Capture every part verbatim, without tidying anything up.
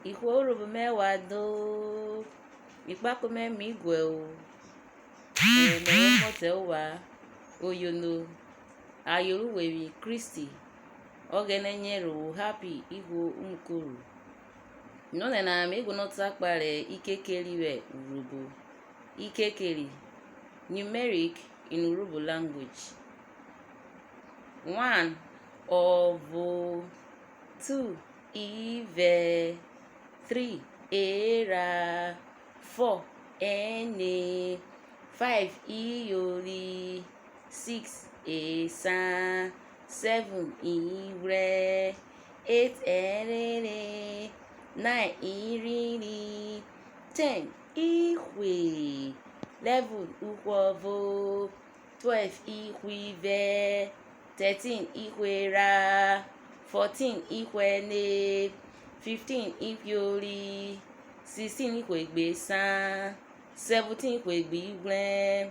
Ihwo Urhobo mẹ wa do, ikpako mẹ mi guẹ o. Eh, mẹ vẹ ọmọtẹ ovwan, oyono, aye rẹ uwevwi Kristi, Ọghẹnẹ yen ro vwo happy ihwo umukoro. Nonẹna me guọnọ ta kpahen ikekeri vwẹ Urhobo. Ikekeri, numeric in Urhobo language. One, ọvo. Two, ivẹ. Three, erha. Four, ẹne. Five, iyori. Six, esan. Seven, ighwrẹ. Eight, ẹrenren. Nine, irhirin. Ten, ihwe. Eleven, ihwe ọvo. Twelve, ihwe ivẹ. Thirteen, ihwe erha. Fourteen, ihwe ẹne. Fifteen, ihwe iyori. Sixteen, ihwe gbe esan. Seventeen, ihwe gbe ighwrẹ.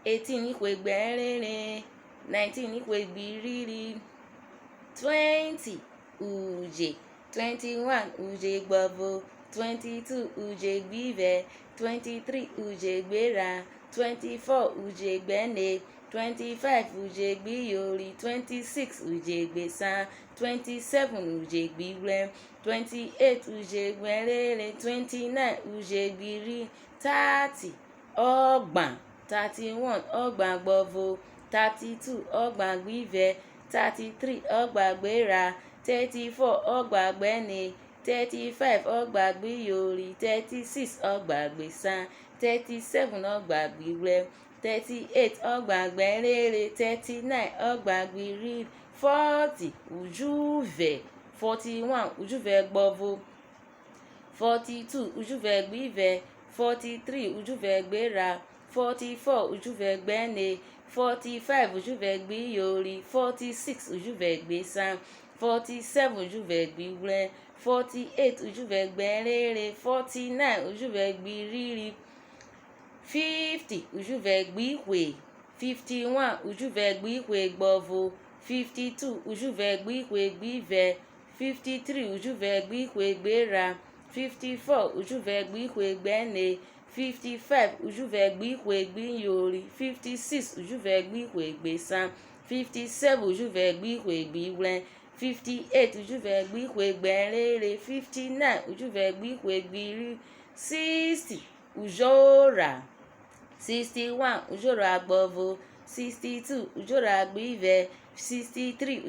Eighteen, ihwe gbe ẹrenren. Nineteen, ihwe gbe irhirin. Twenty, udje. Twenty-one, udje gbe ọvo. Twenty-two, udje gbe ivẹ. Twenty-three, udje gbe erha. Twenty-four, udje gbe ẹne. Twenty-five, udje gbe iyori. Twenty-six, udje gbe esan. Twenty-seven, udje gbe ighwrẹ. Twenty-eight, udje gbe ẹrenren. Twenty-nine, udje gbe irhirin. Thirty, ọgban. Thirty-one, ọgban gbe ọvo. Thirty-two, ọgban gbe ivẹ. Thirty-three, ọgban gbe erha. Thirty-four, ọgban gbe ẹne. Thirty-five, ọgban gbe iyori. Thirty-six, ọgban gbe esan. Thirty-seven, ọgban gbe ighwrẹ. Thirty-eight, ọgban gbe ẹrenren. Thirty-nine, ọgban gbe irhirin. Forty, ujuvẹ. Forty-one, ujuvẹ gbe ọvo. Forty-two, ujuvẹ gbe ivẹ. Forty-three, ujuvẹ gbe erha. Forty-four, ujuvẹ gbe ẹne. Forty-five, ujuvẹ gbe iyori. Forty-six, ujuvẹ gbe esan. Forty-seven, ujuvẹ gbe ighwrẹ. Forty-eight, ujuvẹ gbe ẹrenren. Forty-nine, ujuvẹ gbe irhirin. Fifty, ujuvẹ gbe ihwe. Fifty-one, ujuvẹ gbe ihwe gbe ọvo. Fifty-two, ujuvẹ gbe ihwe gbe ivẹ. Fifty-three, ujuvẹ gbe ihwe gbe erha. Fifty-four, ujuvẹ gbe ihwe gbe ẹne. Fifty-five, ujuvẹ gbe ihwe gbe iyori. Fifty-six, ujuvẹ gbe ihwe gbe esan. Fifty-seven, ujuvẹ gbe ihwe gbe ighwrẹ. Fifty-eight, ujuvẹ gbe ihwe gbe ẹrenren. Fifty-nine, ujuvẹ gbe ihwe gbe irhirin. Sixty, ujorha. Sixty-one, ujorha gbe ọvo. Sixty-two, ujorha gbe ivẹ. Sixty-three,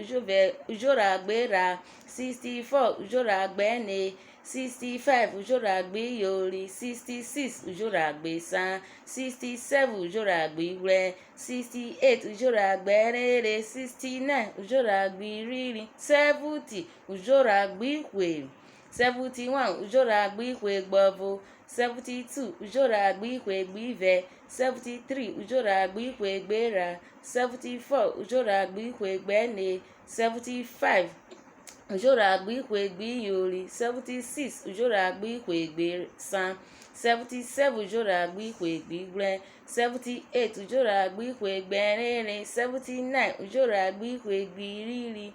ujorha gbe erha. Sixty-four, ujorha gbe ẹne. Sixty-five, ujorha gbe iyori. Sixty-six, ujorha gbe esan. Sixty-seven, ujorha gbe ighwrẹ. Sixty-eight, ujorha gbe ẹrenren. Sixty-nine, ujorha gbe irhirin. Seventy, ujorha gbe ihwe. Seventy-one, ujorha gbe ihwe gbe ọvo. Seventy-two, ujorha gbe ihwe gbe ivẹ. Seventy-three, ujorha gbe ihwe gbe erha. Seventy-four, ujorha gbe ihwe gbe ẹne. Seventy-five, ujorha gbe ihwe gbe iyori. Seventy-six, ujorha gbe ihwe gbe esan. Seventy-seven, ujorha gbe ihwe gbe ighwrẹ. Seventy-eight, ujorha gbe ihwe gbe ẹrenren. Seventy-nine, ujorha gbe ihwe gbe irhirin.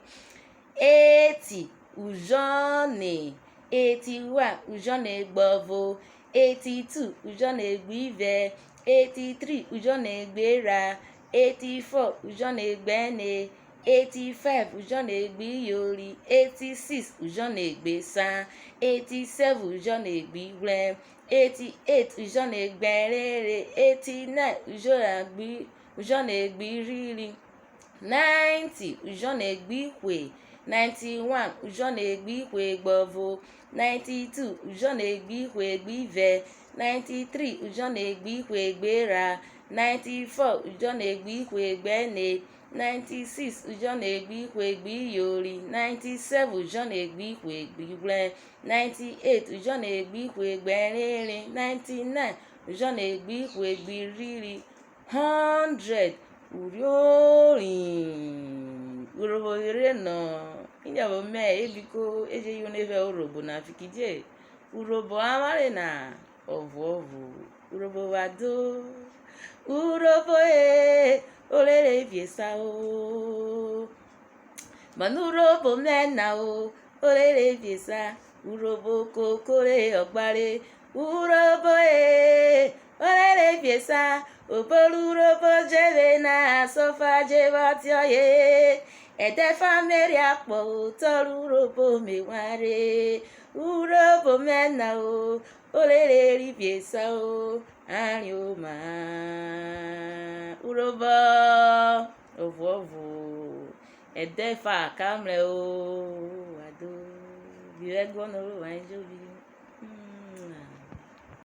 Eighty, ujọne. Eighty-one, ujọne gbe ọvo. Eighty-two, ujọne gbe ivẹ. Eighty-three, ujọne gbe erha. Eighty-four, ujọne gbe ẹne. Eighty-five, ujọne gbe iyori. Eighty-six, ujọne gbe esan. Eighty-seven, ujọne gbe ighwrẹ. Eighty-eight, ujọne gbe ẹrenren. Eighty-nine, ujọne gbe, ujọne gbe irhirin. Ninety, ujọne gbe ihwe. Ninety-one, ujọne gbe ihwe gbe ọvo. Ninety-two, ujọne gbe ihwe gbe ivẹ. Ninety-three, ujọne gbe ihwe gbe erha. Ninety-four, ujọne gbe ihwe gbe ẹne. Ninety-six, ujọne gbe ihwe gbe iyori. Ninety-seven, ujọne gbe ihwe gbe ighwrẹ. Ninety-eight, ujọne gbe ihwe gbe ẹrenren. Ninety-nine, ujọne gbe ihwe gbe irhirin. Hundred, uriorin. Urhobo vwerhe nọ, iniọvo mẹ, e biko, e je yono evẹ Urhobo na, fikidie Urhobo avwanre na ọvuọvo. Urhobo wa do, Urhobo e, orere eviesa o. Mane Urhobo mẹ na o, orere eviesa. Urhobo koko re ọgbare, Urhobo e, orere vwiẹ sa, obo rẹ Urhobo je vwe na, asan ọfa je vwẹ ọtiọye. Ẹdẹ efa me rhe akpọ, otọ rẹ Urhobo me wanre. Urhobo mẹ na o, orere rẹ ivie sa o, a rioma. Urhobo ọvuọvo, ẹdẹ efa ka mrẹ o, wa do bi vwẹ ẹguọnọ rẹ ovwan ejobi.